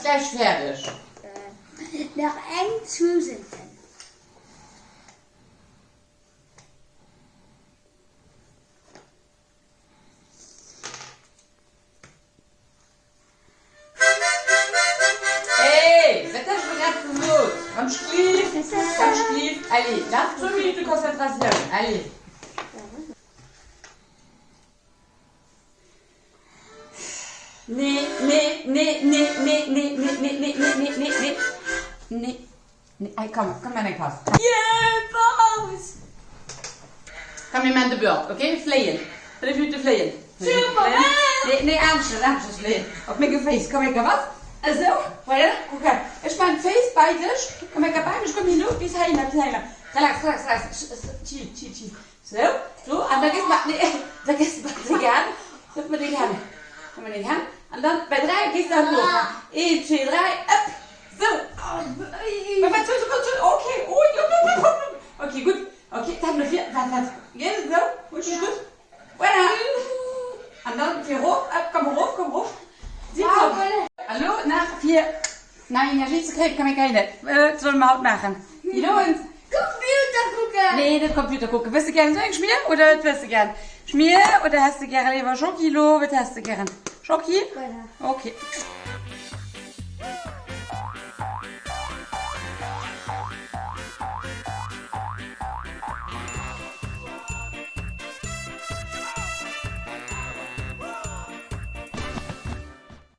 gläich fäerdeg. Nach eng, zwou Säiten. Hey, wat hat ech elo grad gesot? Am Schlief, am Schlief. Allez, nach zwou Minutte Konzentratioun, allez. Nee, nee, nee, nee, nee, nee, nee, nee, nee, nee, nee, nee, nee, nee, nee, hey, komm, komm an eng Paus. Yeah, Paus! Komm, mir maachen de Bird, okay? Fléien. 5 Minutte fléien. Superman! Nee, nee, aneschters, aneschters fléien. Op menge Féiss. Komm, Eka, wat? Esou, voilà, kuck hei. Ech maachen d'Féiss bei dech. Komm, Eka, bei mech, komm hino, bis heihinner, bis heihinner. Relax, relax, relax. Chill, chill, chill. Sou, do, an da gëss mer, nee, da gëss mer deng Hänn, gëff mer deng Hänn, gëff mer deng Hänn, an dann bei 3 gees de an d'Luucht. Eent, zwee, dräi, ëpp, sou. Wa, wat, sou, sou, sou, okay, oh, jo, jo, jo, jo, okay, gutt, okay, d'Hänn no vir, wat, wat, geet et esou? Rutsch gutt, voilà, an dann fir erof, ëpp, komm erof, komm erof, tiptop. A lo nach fir Nei Energie ze kréien, komm mir ginn et. Wat solle mer haut maachen? Computer kucken! Nee, net Computer kucken. Wëlls de gären esou eng Schmier oder wat wëlls de gären? Schmier oder häss de gäre léiwer Schocki lo? Wat häss de gären? Schocki? Voilà. Okay.